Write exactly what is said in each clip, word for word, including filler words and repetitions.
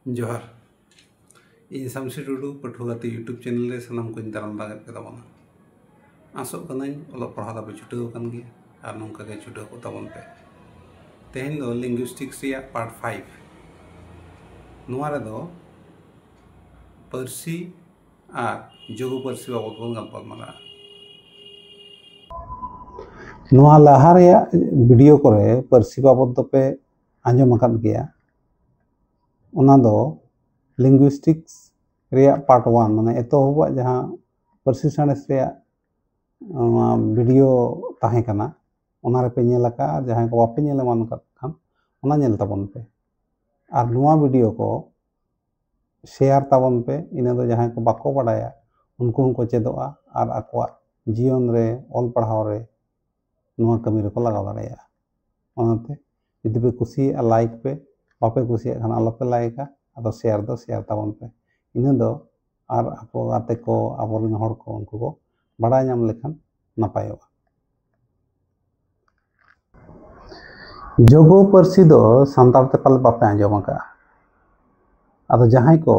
ᱡᱚᱦᱟᱨ᱾ ᱤᱧ ᱥᱟᱢᱥᱤ ᱴᱩᱰᱩ, ᱯᱟᱹᱴᱷᱩᱣᱟᱹ ᱜᱟᱛᱮ YouTube ᱪᱮᱱᱮᱞ ᱨᱮ ᱥᱟᱱᱟᱢ ᱠᱚᱧ ᱫᱟᱨᱟᱢ ᱫᱟᱜᱮᱫ ᱯᱮ ᱛᱟᱵᱚᱱᱟ᱾ ᱟᱥᱚᱜ ᱠᱟᱹᱱᱟᱹᱧ ᱚᱞᱚᱜ ᱯᱟᱲᱦᱟᱣ ᱫᱚᱯᱮ ᱪᱷᱩᱴᱟᱹᱣ ᱟᱠᱟᱱ ᱜᱮᱭᱟ ᱟᱨ ᱱᱚᱝᱠᱟ ᱜᱮ ᱪᱷᱩᱴᱟᱹᱣ ᱠᱚᱜ ᱛᱟᱵᱚᱱ ᱯᱮ᱾ ᱛᱮᱦᱮᱧ ᱫᱚ ᱞᱤᱝᱜᱩᱭᱤᱥᱴᱤᱠᱥ ᱨᱮᱭᱟᱜ ᱯᱟᱨᱴ ᱯᱷᱟᱭᱤᱵᱷ᱾ ᱱᱚᱣᱟ ᱨᱮᱫᱚ ᱯᱟᱹᱨᱥᱤ ᱟᱨ ᱡᱳᱜᱚ ᱯᱟᱹᱨᱥᱤ ᱵᱟᱵᱚᱫ ᱵᱚᱱ ᱜᱟᱯᱟᱞᱢᱟᱨᱟᱜᱼᱟ᱾ ᱱᱚᱣᱟ ᱞᱟᱦᱟ ᱨᱮᱭᱟᱜ ᱵᱷᱤᱰᱤᱭᱳ ᱠᱚᱨᱮ ᱯᱟᱹᱨᱥᱤ ᱵᱟᱵᱚᱫ ᱫᱚᱯᱮ ᱟᱸᱡᱚᱢ ᱟᱠᱟᱫ ᱜᱮᱭᱟ᱾ ᱚᱱᱟ ᱫᱚ ᱞᱤᱝᱜᱩᱭᱤᱥᱴᱤᱠᱥ ᱨᱮᱭᱟᱜ ᱯᱟᱨᱴ ᱳᱣᱟᱱ, ᱢᱟᱱᱮ ᱮᱛᱚᱦᱚᱵᱟᱜ ᱡᱟᱦᱟᱸ ᱯᱟᱹᱨᱥᱤ ᱥᱟᱬᱮᱥ ᱨᱮᱭᱟᱜ ᱱᱚᱣᱟ ᱵᱷᱤᱰᱤᱭᱳ ᱛᱟᱦᱮᱸ ᱠᱟᱱᱟ, ᱚᱱᱟ ᱨᱮᱯᱮ ᱧᱮᱞ ᱟᱠᱟᱫᱼᱟ᱾ ᱡᱟᱦᱟᱸᱭ ᱠᱚ ᱵᱟᱯᱮ ᱧᱮᱞ ᱮᱢᱟᱱ ᱟᱠᱟᱫ ᱠᱷᱟᱱ, ᱚᱱᱟ ᱧᱮᱞ ᱛᱟᱵᱚᱱ ᱯᱮ᱾ ᱟᱨ ᱱᱚᱣᱟ ᱵᱷᱤᱰᱤᱭᱳ ᱠᱚ ᱥᱮᱭᱟᱨ ᱛᱟᱵᱚᱱ ᱯᱮ᱾ ᱤᱱᱟᱹ ᱫᱚ ᱡᱟᱦᱟᱸᱭ ᱠᱚ ᱵᱟᱠᱚ ᱵᱟᱰᱟᱭᱟ, ᱩᱱᱠᱩ ᱦᱚᱸᱠᱚ ᱪᱮᱫᱚᱜᱼᱟ ᱟᱨ ᱟᱠᱚᱣᱟᱜ ᱡᱤᱭᱚᱱ ᱨᱮ, ᱚᱞ ᱯᱟᱲᱦᱟᱣ ᱨᱮ ᱱᱚᱣᱟ ᱠᱟᱹᱢᱤ ᱨᱮᱠᱚ ᱞᱟᱜᱟᱣ ᱫᱟᱲᱮᱭᱟᱜᱼᱟ᱾ ᱚᱱᱟᱛᱮ ᱡᱩᱫᱤ ᱯᱮ ᱠᱩᱥᱤᱭᱟᱜᱼᱟ, ᱞᱟᱭᱤᱠ ᱯᱮ, ᱵᱟᱯᱮ ᱠᱩᱥᱤᱭᱟᱜ ᱠᱷᱟᱱ ᱟᱞᱚᱯᱮ ᱞᱟᱭᱤᱠᱟ, ᱟᱫᱚ ᱥᱮᱭᱟᱨ ᱫᱚ ᱥᱮᱭᱟᱨ ᱛᱟᱵᱚᱱ ᱯᱮ᱾ ᱤᱱᱟᱹ ᱫᱚ ᱟᱨ ᱟᱠᱚ ᱜᱟᱛᱮ ᱠᱚ, ᱟᱵᱚᱨᱮᱱ ᱦᱚᱲ ᱠᱚ, ᱩᱱᱠᱩ ᱠᱚ ᱵᱟᱲᱟᱭ ᱧᱟᱢ ᱞᱮᱠᱷᱟᱱ ᱱᱟᱯᱟᱭᱚᱜᱼᱟ᱾ ᱡᱳᱜᱚ ᱯᱟᱹᱨᱥᱤ ᱫᱚ ᱥᱟᱱᱛᱟᱲ ᱛᱮ ᱯᱟᱞᱮ ᱵᱟᱯᱮ ᱟᱸᱡᱚᱢ ᱟᱠᱟᱫᱼᱟ᱾ ᱟᱫᱚ ᱡᱟᱦᱟᱸᱭ ᱠᱚ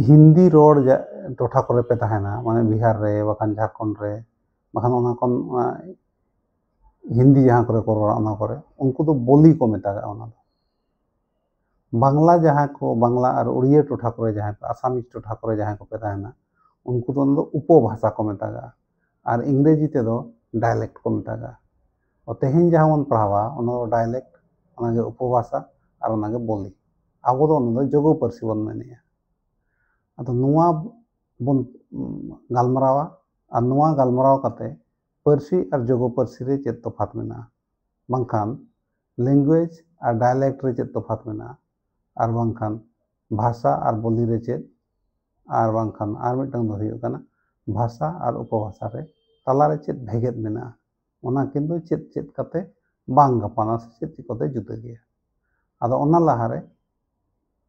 ᱦᱤᱱᱫᱤ ᱨᱚᱲ ᱡᱟ-, ᱴᱚᱴᱷᱟ ᱠᱚᱨᱮ ᱯᱮ ᱛᱟᱦᱮᱱᱟ, ᱢᱟᱱᱮ ᱵᱤᱦᱟᱨ ᱨᱮ, ᱵᱟᱠᱷᱟᱱ ᱡᱷᱟᱲᱠᱷᱚᱸᱰ ᱨᱮ, ᱵᱟᱠᱷᱟᱱ ᱚᱱᱟ ᱠᱷᱚᱱ, ᱚᱱᱟ ᱦᱤᱱᱫᱤ ᱡᱟᱦᱟᱸ ᱠᱚᱨᱮ ᱠᱚ ᱨᱚᱲᱟ, ᱚᱱᱟ ᱠᱚᱨᱮ, ᱩᱱᱠᱩ ᱫᱚ ᱵᱳᱞᱤ ᱠᱚ ᱢᱮᱛᱟᱜᱟᱜᱼᱟ ᱚᱱᱟ ᱫᱚ᱾ ᱵᱟᱝᱞᱟ ᱡᱟᱦᱟᱸ ᱠᱚ, ᱵᱟᱝᱞᱟ ᱟᱨ ᱩᱲᱤᱭᱟ ᱴᱚᱴᱷᱟ ᱠᱚᱨᱮ ᱡᱟᱦᱟᱸᱭ ᱯᱮ, ᱟᱥᱟᱢᱤᱡ ᱴᱚᱴᱷᱟ ᱠᱚᱨᱮ ᱡᱟᱦᱟᱸᱭ ᱠᱚᱯᱮ ᱛᱟᱦᱮᱱᱟ, ᱩᱱᱠᱩ ᱫᱚ ᱚᱱᱟ ᱫᱚ ᱩᱯᱚᱵᱷᱟᱥᱟ ᱠᱚ ᱢᱮᱛᱟᱜᱟᱜᱼᱟ᱾ ᱟᱨ ᱤᱝᱨᱮᱡᱤ ᱛᱮᱫᱚ ᱰᱟᱭᱞᱮᱠᱴ ᱠᱚ ᱢᱮᱛᱟᱜᱟᱜᱼᱟ᱾ ᱛᱚ, ᱛᱮᱦᱮᱧ ᱡᱟᱦᱟᱸ ᱵᱚᱱ ᱯᱟᱲᱦᱟᱣᱟ, ᱚᱱᱟ ᱫᱚ ᱰᱟᱭᱞᱮᱠᱴ, ᱚᱱᱟᱜᱮ ᱩᱯᱚᱵᱷᱟᱥᱟ, ᱟᱨ ᱚᱱᱟᱜᱮ ᱵᱳᱞᱤ᱾ ᱟᱵᱚ ᱫᱚ ᱚᱱᱟ ᱫᱚ ᱡᱳᱜᱚ ᱯᱟᱹᱨᱥᱤ ᱵᱚᱱ ᱢᱮᱱᱮᱜᱼᱟ᱾ ᱟᱫᱚ ᱱᱚᱣᱟ ᱵᱚᱱ, ᱩᱢ, ᱜᱟᱞᱢᱟᱨᱟᱣᱟ, ᱟᱨ ᱱᱚᱣᱟ ᱜᱟᱞᱢᱟᱨᱟᱣ ᱠᱟᱛᱮ ᱯᱟᱹᱨᱥᱤ ᱟᱨ ᱡᱳᱜᱚ ᱯᱟᱹᱨᱥᱤ ᱨᱮ ᱪᱮᱫ ᱛᱚᱯᱷᱟᱛ ᱢᱮᱱᱟᱜᱼᱟ, ᱵᱟᱝᱠᱷᱟᱱ ᱞᱮᱝᱜᱩᱭᱮᱡᱽ ᱟᱨ ᱰᱟᱭᱞᱮᱠᱴ ᱨᱮ ᱪᱮᱫ ᱛᱚᱯᱷᱟᱛ ᱢᱮᱱᱟᱜᱼᱟ, ᱟᱨ ᱵᱟᱝᱠᱷᱟᱱ ᱵᱷᱟᱥᱟ ᱟᱨ ᱵᱳᱞᱤ ᱨᱮ ᱪᱮᱫ, ᱟᱨ ᱵᱟᱝᱠᱷᱟᱱ ᱟᱨ ᱢᱤᱫᱴᱟᱝ ᱫᱚ ᱦᱩᱭᱩᱜ ᱠᱟᱱᱟ ᱵᱷᱟᱥᱟ ᱟᱨ ᱩᱯᱚᱵᱷᱟᱥᱟ ᱨᱮ ᱛᱟᱞᱟᱨᱮ ᱪᱮᱫ ᱵᱷᱮᱜᱮᱫ ᱢᱮᱱᱟᱜᱼᱟ, ᱚᱱᱟ ᱠᱤᱱ ᱫᱚ ᱪᱮᱫ ᱪᱮᱫ ᱠᱟᱛᱮ ᱵᱟᱝ ᱜᱟᱯᱟᱱᱟ ᱥᱮ ᱪᱮᱫ ᱪᱮᱫ ᱠᱚᱛᱮ ᱡᱩᱫᱟᱹ ᱜᱮᱭᱟ᱾ ᱟᱫᱚ ᱚᱱᱟ ᱞᱟᱦᱟᱨᱮ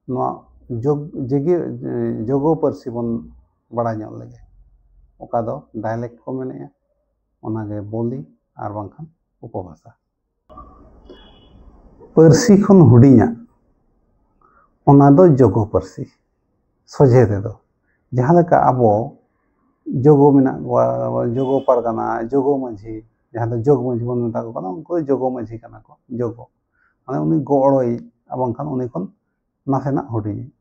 ᱱᱚᱣᱟ ᱡᱳᱜ-, ᱡᱮᱜᱮ-, ᱡᱳᱜᱚ ᱯᱟᱹᱨᱥᱤ ᱵᱚᱱ ᱵᱟᱲᱟᱭ ᱧᱚᱜ ᱞᱮᱜᱮ᱾ ᱚᱠᱟ ᱫᱚ ᱰᱟᱭᱞᱮᱠᱴ ᱠᱚ ᱢᱮᱱᱮᱜᱼᱟ, ᱚᱱᱟᱜᱮ ᱵᱳᱞᱤ ᱟᱨ ᱵᱟᱝᱠᱷᱟᱱ ᱩᱯᱚᱵᱷᱟᱥᱟ᱾ ᱯᱟᱹᱨᱥᱤ ᱠᱷᱚᱱ ᱦᱩᱰᱤᱧᱟᱜ ᱚᱱᱟ ᱫᱚ ᱡᱳᱜᱚ ᱯᱟᱹᱨᱥᱤ᱾ ᱥᱚᱡᱷᱮ ᱛᱮᱫᱚ ᱡᱟᱦᱟᱸ ᱞᱮᱠᱟ ᱟᱵᱚ ᱡᱳᱜᱚ ᱢᱮᱱᱟᱜ ᱠᱚᱣᱟ, ᱡᱳᱜᱚ ᱯᱟᱨᱜᱟᱱᱟ, ᱡᱳᱜᱚ ᱢᱟᱹᱡᱷᱤ, ᱡᱟᱦᱟᱸ ᱫᱚ ᱡᱳᱜᱽ ᱢᱟᱹᱡᱷᱤ ᱵᱚᱱ ᱢᱮᱛᱟ ᱠᱚ ᱠᱟᱱᱟ, ᱩᱱᱠᱩ ᱫᱚ ᱡᱳᱜᱚ ᱢᱟᱹᱡᱷᱤ ᱠᱟᱱᱟ ᱠᱚ᱾ ᱡᱳᱜᱚ ᱢᱟᱱᱮ ᱩᱱᱤ ᱜᱚᱲᱚᱭᱤᱡ, ᱟᱨ ᱵᱟᱝᱠᱷᱟᱱ ᱩᱱᱤ ᱠᱷᱚᱱ ᱱᱟᱥᱮᱱᱟᱜ ᱦᱩᱰᱤᱧ᱾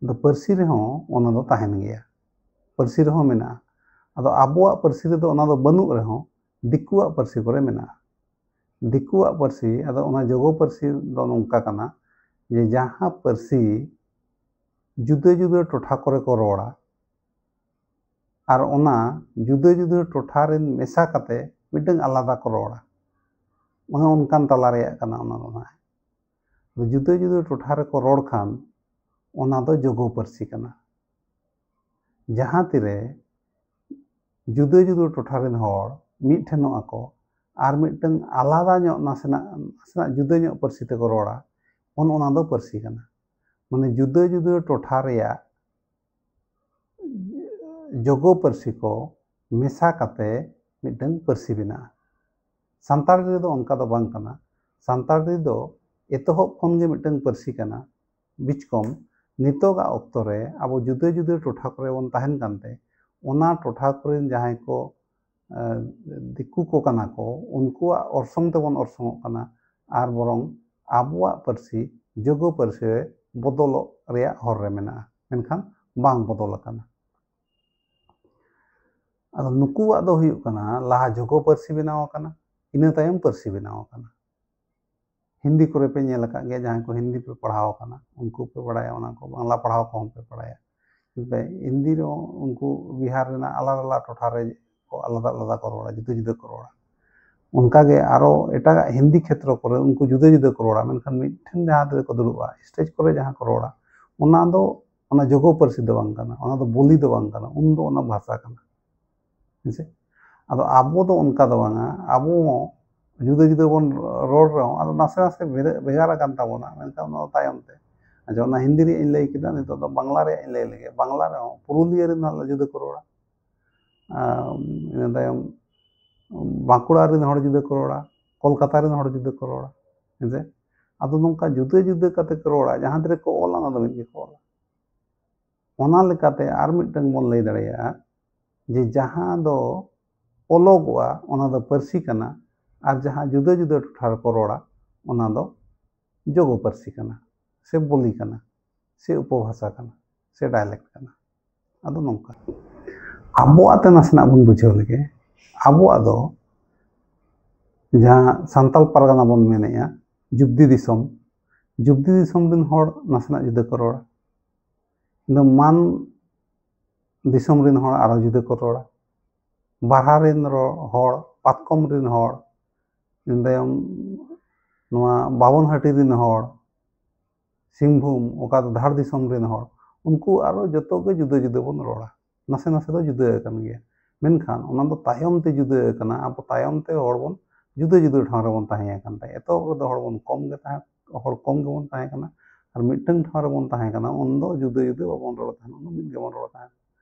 ᱟᱫᱚ ᱯᱟᱹᱨᱥᱤ ᱨᱮᱦᱚᱸ ᱚᱱᱟ ᱫᱚ ᱛᱟᱦᱮᱱ ᱜᱮᱭᱟ, ᱯᱟᱹᱨᱥᱤ ᱨᱮᱦᱚᱸ ᱢᱮᱱᱟᱜᱼᱟ᱾ ᱟᱫᱚ ᱟᱵᱚᱣᱟᱜ ᱯᱟᱹᱨᱥᱤ ᱨᱮᱫᱚ ᱚᱱᱟ ᱫᱚ ᱵᱟᱹᱱᱩᱜ ᱨᱮᱦᱚᱸ ᱫᱤᱠᱩᱣᱟᱜ ᱯᱟᱹᱨᱥᱤ ᱠᱚᱨᱮ ᱢᱮᱱᱟᱜᱼᱟ᱾ ᱫᱤᱠᱩᱣᱟᱜ ᱯᱟᱹᱨᱥᱤ, ᱟᱫᱚ ᱚᱱᱟ ᱡᱳᱜᱚ ᱯᱟᱹᱨᱥᱤ ᱫᱚ ᱱᱚᱝᱠᱟ ᱠᱟᱱᱟ ᱡᱮ ᱡᱟᱦᱟᱸ ᱯᱟᱹᱨᱥᱤ ᱡᱩᱫᱟᱹ ᱡᱩᱫᱟᱹ ᱴᱚᱴᱷᱟ ᱠᱚᱨᱮ ᱠᱚ ᱨᱚᱲᱟ, ᱟᱨ ᱚᱱᱟ ᱡᱩᱫᱟᱹ ᱡᱩᱫᱟᱹ ᱴᱚᱴᱷᱟ ᱨᱮᱱ ᱢᱮᱥᱟ ᱠᱟᱛᱮ ᱢᱤᱫᱴᱟᱝ ᱟᱞᱟᱫᱟ ᱠᱚ ᱨᱚᱲᱟ, ᱚᱱᱮ ᱚᱱᱠᱟᱱ ᱛᱟᱞᱟ ᱨᱮᱭᱟᱜ ᱠᱟᱱᱟ ᱚᱱᱟ ᱫᱚ ᱱᱟᱦᱟᱜ᱾ ᱟᱫᱚ ᱡᱩᱫᱟᱹ ᱡᱩᱫᱟᱹ ᱴᱚᱴᱷᱟ ᱨᱮᱠᱚ ᱨᱚᱲ ᱠᱷᱟᱱ ᱚᱱᱟ ᱫᱚ ᱡᱳᱜᱚ ᱯᱟᱹᱨᱥᱤ ᱠᱟᱱᱟ᱾ ᱡᱟᱦᱟᱸ ᱛᱤᱨᱮ ᱡᱩᱫᱟᱹ ᱡᱩᱫᱟᱹ ᱴᱚᱴᱷᱟ ᱨᱮᱱ ᱦᱚᱲ ᱢᱤᱫ ᱴᱷᱮᱱᱚᱜ ᱟᱠᱚ ᱟᱨ ᱢᱤᱫᱴᱟᱝ ᱟᱞᱟᱫᱟ ᱧᱚᱜ, ᱱᱟᱥᱮᱱᱟᱜ, ᱱᱟᱥᱮᱱᱟᱜ ᱡᱩᱫᱟᱹ ᱧᱚᱜ ᱯᱟᱹᱨᱥᱤ ᱛᱮᱠᱚ ᱨᱚᱲᱟ, ᱚᱱ ᱚᱱᱟ ᱫᱚ ᱯᱟᱹᱨᱥᱤ ᱠᱟᱱᱟ᱾ ᱢᱟᱱᱮ ᱡᱩᱫᱟᱹ ᱡᱩᱫᱟᱹ ᱴᱚᱴᱷᱟ ᱨᱮᱭᱟᱜ ᱡᱳᱜᱚ ᱯᱟᱹᱨᱥᱤ ᱠᱚ ᱢᱮᱥᱟ ᱠᱟᱛᱮ ᱢᱤᱫᱴᱟᱝ ᱯᱟᱹᱨᱥᱤ ᱵᱮᱱᱟᱜᱼᱟ᱾ ᱥᱟᱱᱛᱟᱲᱤ ᱨᱮᱫᱚ ᱚᱱᱠᱟ ᱫᱚ ᱵᱟᱝ ᱠᱟᱱᱟ᱾ ᱥᱟᱱᱛᱟᱲᱤ ᱫᱚ ᱮᱛᱚᱦᱚᱵ ᱠᱷᱚᱱ ᱜᱮ ᱢᱤᱫᱴᱟᱝ ᱯᱟᱹᱨᱥᱤ ᱠᱟᱱᱟ᱾ ᱵᱤᱪᱠᱚᱢ ᱱᱤᱛᱚᱜᱟᱜ ᱚᱠᱛᱚ ᱨᱮ ᱟᱵᱚ ᱡᱩᱫᱟᱹ ᱡᱩᱫᱟᱹ ᱴᱚᱴᱷᱟ ᱠᱚᱨᱮ ᱵᱚᱱ ᱛᱟᱦᱮᱱ ᱠᱟᱱᱛᱮ, ᱚᱱᱟ ᱴᱚᱴᱷᱟ ᱠᱚᱨᱮᱱ ᱡᱟᱦᱟᱸᱭ ᱠᱚ, ᱮ, ᱫᱤᱠᱩ ᱠᱚ ᱠᱟᱱᱟ ᱠᱚ, ᱩᱱᱠᱩᱣᱟᱜ ᱚᱨᱥᱚᱝ ᱛᱮᱵᱚᱱ ᱚᱨᱥᱚᱝᱚᱜ ᱠᱟᱱᱟ᱾ ᱟᱨ ᱵᱚᱨᱚᱝ ᱟᱵᱚᱣᱟᱜ ᱯᱟᱹᱨᱥᱤ ᱡᱳᱜᱚ ᱯᱟᱹᱨᱥᱤ ᱨᱮ ᱵᱚᱫᱚᱞᱚᱜ ᱨᱮᱭᱟᱜ ᱦᱚᱨ ᱨᱮ ᱢᱮᱱᱟᱜᱼᱟ, ᱢᱮᱱᱠᱷᱟᱱ ᱵᱟᱝ ᱵᱚᱫᱚᱞ ᱟᱠᱟᱱᱟ᱾ ᱟᱫᱚ ᱱᱩᱠᱩᱣᱟᱜ ᱫᱚ ᱦᱩᱭᱩᱜ ᱠᱟᱱᱟ, ᱞᱟᱦᱟ ᱡᱳᱜᱚ ᱯᱟᱹᱨᱥᱤ ᱵᱮᱱᱟᱣ ᱟᱠᱟᱱᱟ, ᱤᱱᱟᱹ ᱛᱟᱭᱚᱢ ᱯᱟᱹᱨᱥᱤ ᱵᱮᱱᱟᱣ ᱟᱠᱟᱱᱟ᱾ ᱦᱤᱱᱫᱤ ᱠᱚᱨᱮ ᱯᱮ ᱧᱮᱞ ᱟᱠᱟᱫ ᱜᱮᱭᱟ, ᱡᱟᱦᱟᱸᱭ ᱠᱚ ᱦᱤᱱᱫᱤ ᱯᱮ ᱯᱟᱲᱦᱟᱣ ᱟᱠᱟᱱᱟ, ᱩᱱᱠᱩ ᱯᱮ ᱵᱟᱲᱟᱭᱟ, ᱚᱱᱟ ᱠᱚ ᱵᱟᱝᱞᱟ ᱯᱟᱲᱦᱟᱣ ᱠᱚᱦᱚᱸ ᱯᱮ ᱵᱟᱲᱟᱭᱟ᱾ ᱦᱤᱱᱫᱤ ᱨᱮᱦᱚᱸ ᱩᱱᱠᱩ ᱵᱤᱦᱟᱨ ᱨᱮᱱᱟᱜ ᱟᱞᱟᱫᱟ ᱟᱞᱟᱫᱟ ᱴᱚᱴᱷᱟ ᱨᱮ ᱠᱚ ᱟᱞᱟᱫᱟ ᱟᱞᱟᱫᱟ ᱠᱚ ᱨᱚᱲᱟ, ᱡᱩᱫᱟᱹ ᱡᱩᱫᱟᱹ ᱠᱚ ᱨᱚᱲᱟ᱾ ᱚᱱᱠᱟᱜᱮ ᱟᱨᱚ ᱮᱴᱟᱜᱟᱜ ᱦᱤᱱᱫᱤ ᱠᱷᱮᱛᱨᱚ ᱠᱚᱨᱮ ᱩᱱᱠᱩ ᱡᱩᱫᱟᱹ ᱡᱩᱫᱟᱹ ᱠᱚ ᱨᱚᱲᱟ, ᱢᱮᱱᱠᱷᱟᱱ ᱢᱤᱫᱴᱷᱮᱱ ᱡᱟᱦᱟᱸ ᱨᱮᱠᱚ ᱫᱩᱲᱩᱵᱼᱟ, ᱥᱴᱮᱡᱽ ᱠᱚᱨᱮ ᱡᱟᱦᱟᱸ ᱠᱚ ᱨᱚᱲᱟ, ᱚᱱᱟ ᱫᱚ ᱚᱱᱟ ᱡᱳᱜᱚ ᱯᱟᱹᱨᱥᱤ ᱫᱚ ᱵᱟᱝ ᱠᱟᱱᱟ, ᱚᱱᱟ ᱫᱚ ᱵᱳᱞᱤ ᱫᱚ ᱵᱟᱝ ᱠᱟᱱᱟ, ᱩᱱ ᱫᱚ ᱚᱱᱟ ᱵᱷᱟᱥᱟ ᱠᱟᱱᱟ᱾ ᱦᱮᱸᱥᱮ? ᱟᱫᱚ ᱟᱵᱚ ᱫᱚ ᱚᱱᱠᱟ ᱫᱚ ᱵᱟᱝᱟ, ᱟᱵᱚ ᱦᱚᱸ ᱡᱩᱫᱟᱹ ᱡᱩᱫᱟᱹ ᱵᱚᱱ ᱨᱚᱲ ᱨᱮᱦᱚᱸ, ᱟᱫᱚ ᱱᱟᱥᱮ ᱱᱟᱥᱮ ᱵᱷᱮᱫᱟ-, ᱵᱷᱮᱜᱟᱨ ᱟᱠᱟᱱ ᱛᱟᱵᱚᱱᱟ, ᱢᱮᱱᱠᱷᱟᱱ ᱚᱱᱟ ᱫᱚ ᱛᱟᱭᱚᱢ ᱛᱮ᱾ ᱟᱪᱪᱷᱟ, ᱚᱱᱟ ᱦᱤᱱᱫᱤ ᱨᱮᱭᱟᱜ ᱤᱧ ᱞᱟᱹᱭ ᱠᱮᱫᱟ, ᱱᱤᱛᱚᱜ ᱫᱚ ᱵᱟᱝᱞᱟ ᱨᱮᱭᱟᱜ ᱤᱧ ᱞᱟᱹᱭ ᱞᱮᱜᱮ᱾ ᱵᱟᱝᱞᱟ ᱨᱮᱦᱚᱸ ᱯᱩᱨᱩᱞᱤᱭᱟᱹ ᱨᱮᱱ ᱦᱚᱲ ᱡᱩᱫᱟᱹ ᱠᱚ ᱨᱚᱲᱟ, ᱟᱨ ᱤᱱᱟᱹ ᱛᱟᱭᱚᱢ ᱵᱟᱸᱠᱩᱲᱟ ᱨᱮᱱ ᱦᱚᱲ ᱡᱩᱫᱟᱹ ᱠᱚ ᱨᱚᱲᱟ, ᱠᱳᱞᱠᱟᱛᱟ ᱨᱮᱱ ᱦᱚᱲ ᱡᱩᱫᱟᱹ ᱠᱚ ᱨᱚᱲᱟ, ᱦᱮᱸᱥᱮ? ᱟᱫᱚ ᱱᱚᱝᱠᱟ ᱡᱩᱫᱟᱹ ᱡᱩᱫᱟᱹ ᱠᱟᱛᱮ ᱠᱚ ᱨᱚᱲᱟ, ᱡᱟᱦᱟᱸ ᱛᱤᱨᱮ ᱠᱚ ᱚᱞᱟ, ᱚᱱᱟ ᱫᱚ ᱢᱤᱫ ᱜᱮᱠᱚ ᱚᱞᱟ᱾ ᱚᱱᱟ ᱞᱮᱠᱟᱛᱮ ᱟᱨ ᱢᱤᱫᱴᱟᱝ ᱵᱚᱱ ᱞᱟᱹᱭ ᱫᱟᱲᱮᱭᱟᱜᱼᱟ ᱡᱮ ᱡᱟᱦᱟᱸ ᱫᱚ ᱚᱞᱚᱜᱚᱜᱼᱟ, ᱚᱱᱟ ᱫᱚ ᱯᱟᱹᱨᱥᱤ ᱠᱟᱱᱟ, ᱟᱨ ᱡᱟᱦᱟᱸ ᱡᱩᱫᱟᱹ ᱡᱩᱫᱟᱹ ᱴᱚᱴᱷᱟ ᱨᱮᱠᱚ ᱨᱚᱲᱟ, ᱚᱱᱟ ᱫᱚ ᱡᱳᱜᱚ ᱯᱟᱹᱨᱥᱤ ᱠᱟᱱᱟ, ᱥᱮ ᱵᱳᱞᱤ ᱠᱟᱱᱟ, ᱥᱮ ᱩᱯᱚᱵᱷᱟᱥᱟ ᱠᱟᱱᱟ, ᱥᱮ ᱰᱟᱭᱞᱮᱠᱴ ᱠᱟᱱᱟ᱾ ᱟᱫᱚ ᱱᱚᱝᱠᱟ, ᱟᱵᱚᱣᱟᱜ ᱛᱮ ᱱᱟᱥᱮᱱᱟᱜ ᱵᱚᱱ ᱵᱩᱡᱷᱟᱹᱣ ᱞᱮᱜᱮ᱾ ᱟᱵᱚᱣᱟᱜ ᱫᱚ ᱡᱟᱦᱟᱸ ᱥᱟᱱᱛᱟᱞ ᱯᱟᱨᱜᱟᱱᱟ ᱵᱚᱱ ᱢᱮᱱᱮᱜᱼᱟ, ᱡᱩᱵᱽᱫᱤ ᱫᱤᱥᱚᱢ, ᱡᱩᱵᱽᱫᱤ ᱫᱤᱥᱚᱢ ᱨᱮᱱ ᱦᱚᱲ ᱱᱟᱥᱮᱱᱟᱜ ᱡᱩᱫᱟᱹ ᱠᱚ ᱨᱚᱲᱟ᱾ ᱤᱱᱟᱹ ᱢᱟᱱ ᱫᱤᱥᱚᱢ ᱨᱮᱱ ᱦᱚᱲ ᱟᱨᱚ ᱡᱩᱫᱟᱹ ᱠᱚ ᱨᱚᱲᱟ᱾ ᱵᱟᱨᱦᱟ ᱨᱮᱱ ᱨᱚ-, ᱦᱚᱲ, ᱯᱟᱛᱠᱚᱢ ᱨᱮᱱ ᱦᱚᱲ, ᱤᱱᱟᱹ ᱛᱟᱭᱚᱢ ᱱᱚᱣᱟ ᱵᱟᱵᱚᱱᱦᱟᱹᱴᱤ ᱨᱮᱱ ᱦᱚᱲ, ᱥᱤᱝᱵᱷᱩᱢ, ᱚᱠᱟ ᱫᱚ ᱫᱷᱟᱲ ᱫᱤᱥᱚᱢ ᱨᱮᱱ ᱦᱚᱲ, ᱩᱱᱠᱩ ᱟᱨᱚ ᱡᱚᱛᱚ ᱜᱮ ᱡᱩᱫᱟᱹ ᱡᱩᱫᱟᱹ ᱵᱚᱱ ᱨᱚᱲᱟ᱾ ᱱᱟᱥᱮ ᱱᱟᱥᱮ ᱫᱚ ᱡᱩᱫᱟᱹ ᱟᱠᱟᱱ ᱜᱮᱭᱟ, ᱢᱮᱱᱠᱷᱟᱱ ᱚᱱᱟ ᱫᱚ ᱛᱟᱭᱚᱢ ᱛᱮ ᱡᱩᱫᱟ ᱟᱠᱟᱱᱟ᱾ ᱟᱵᱚ ᱛᱟᱭᱚᱢ ᱛᱮ ᱦᱚᱲ ᱵᱚᱱ ᱡᱩᱫᱟᱹ ᱡᱩᱫᱟᱹ ᱴᱷᱟᱶ ᱨᱮᱵᱚᱱ ᱛᱟᱦᱮᱸ ᱟᱠᱟᱱ ᱛᱟᱦᱮᱸᱫ᱾ ᱮᱛᱚᱦᱚᱵ ᱨᱮᱫᱚ ᱦᱚᱲ ᱵᱚᱱ ᱠᱚᱢ ᱜᱮ ᱛᱟᱦᱮᱸ, ᱦᱚᱲ ᱠᱚᱢ ᱜᱮᱵᱚᱱ ᱛᱟᱦᱮᱸ ᱠᱟᱱᱟ, ᱟᱨ ᱢᱤᱫᱴᱟᱝ ᱴᱷᱟᱶ ᱨᱮᱵᱚᱱ ᱛᱟᱦᱮᱸ ᱠᱟᱱᱟ, ᱩᱱᱫᱚ ᱡᱩᱫᱟᱹ ᱡᱩᱫᱟᱹ ᱵᱟᱵᱚᱱ ᱨᱚᱲ ᱛᱟᱦᱮᱸᱫ, ᱩᱱᱫᱚ ᱢᱤᱫ ᱜᱮᱵᱚᱱ ᱨᱚᱲ ᱛᱟᱦᱮᱸᱫ᱾